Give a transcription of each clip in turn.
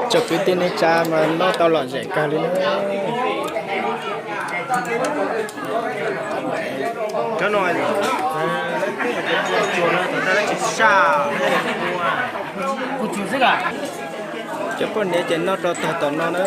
Tsoom kwv tij neej tsa mas noj tau lom zem kawg li na. Cov poj niam ces noj rau tag tom no na.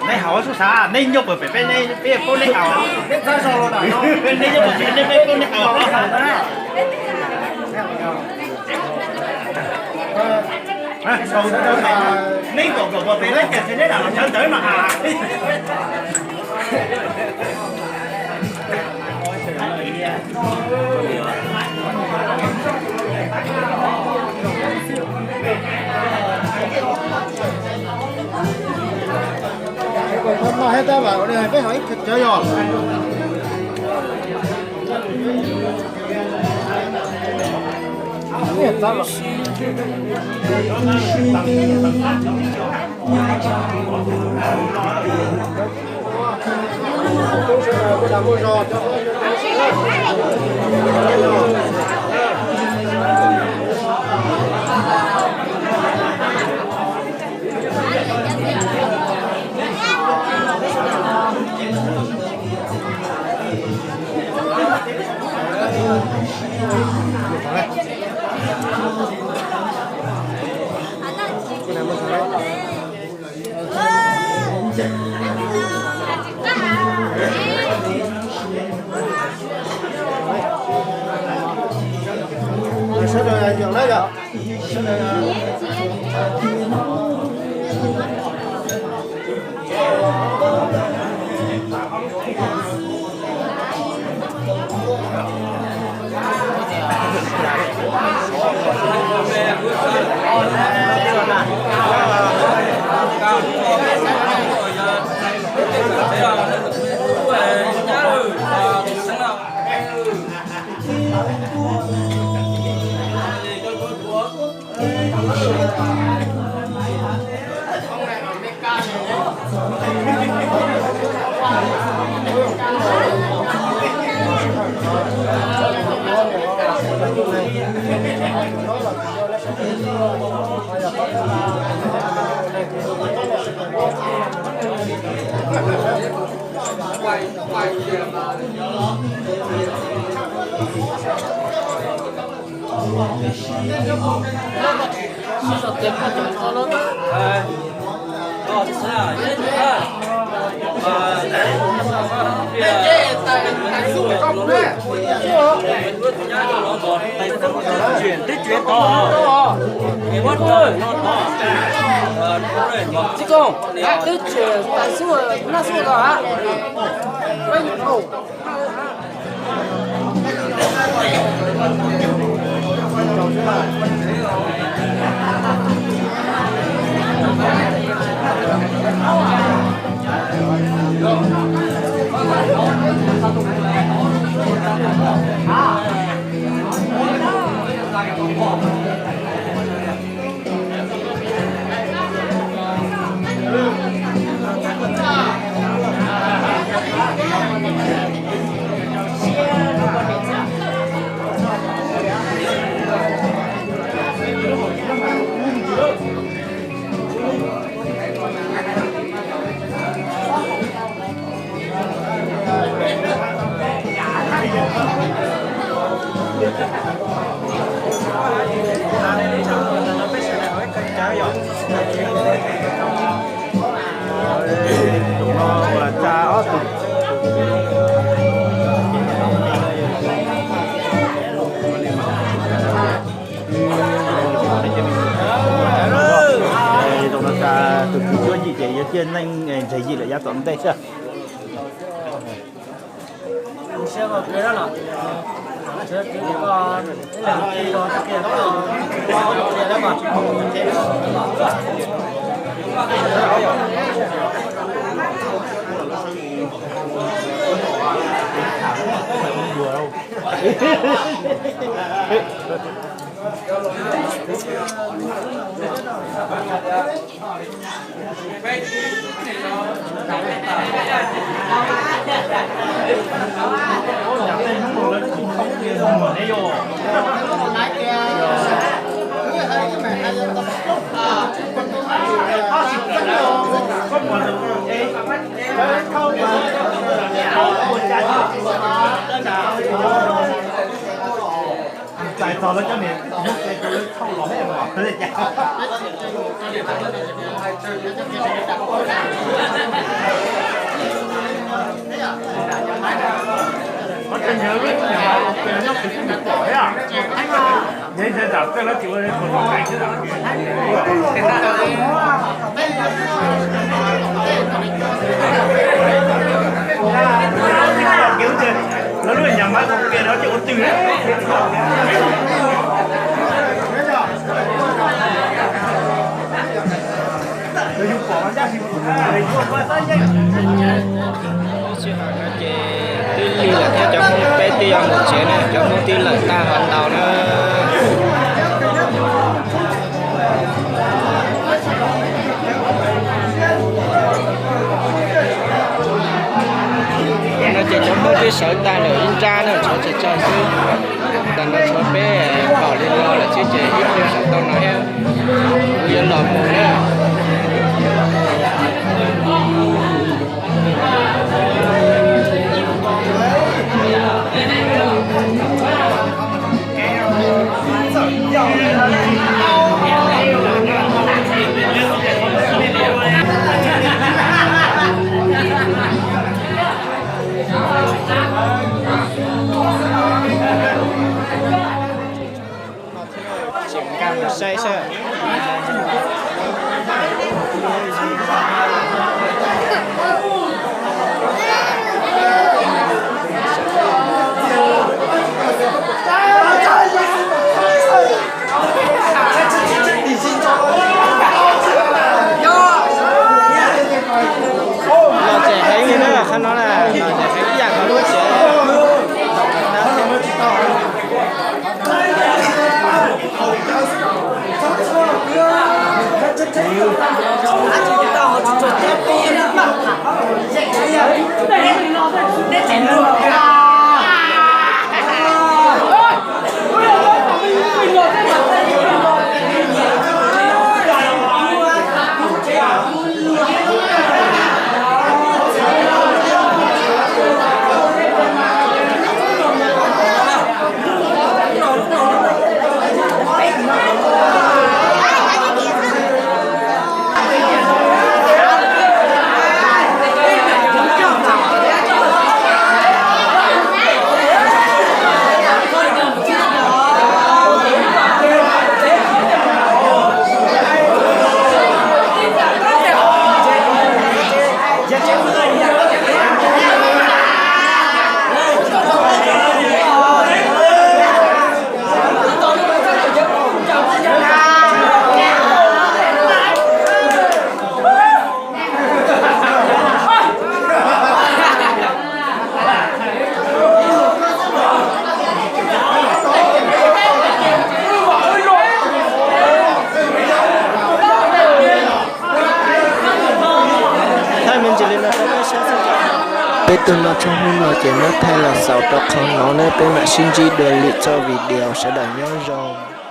Nej haus xub xav, nej nyob puas pem peb, peb paub nej haus. Nej nyob puas pem peb, peb paub nej haus. Neb kom kom pem lab cas tsis neb lam los sawv ntawd mas. Peb haus ib cov yog. Sawv daws yog na yom. Txiv kooj, twb tseem tais xub naj xub los. Zoo no tas tus kwv cuab yim ces yuav ciaj neej nteg yim lawm yav tom ntej xwb. Txais txog lawv cov niam muab ke rau lawv thauj los thiab mas. Qhov tseem yog lub nyuag hauv los ces nyob kuv twb mus pom thiab. Yeej ntshai tsam tej lawv tsis ua li kuv tus hais xwb. Lawv lub nyuag hauv los ces no ces ua twg. Sij hawm no ces twb lig lawm thiab cov Hmoob peb twb yuav mus tsev na, cov Hmoob twb lawm tag hov ntau na. No ces cov Hmoob twb sawv tag lawm ib nrab na, tshuav tsawg tsawg xwb. Ntawm no tshuav peb pom li no lawm xwb ces ib pliag sawv tau no thiab kuv yuav los mus na. Tseem nkag mus saib saib. Los tseem heev li na, qhov no na, los tseem heev ib yam nkaus lub tsev. Peb tug no tshoob hnub no ces muab thaij los xaus rau qhov no ne, peb mam sib ntsib dua lwm txoj video, sawv daws nyob zoo.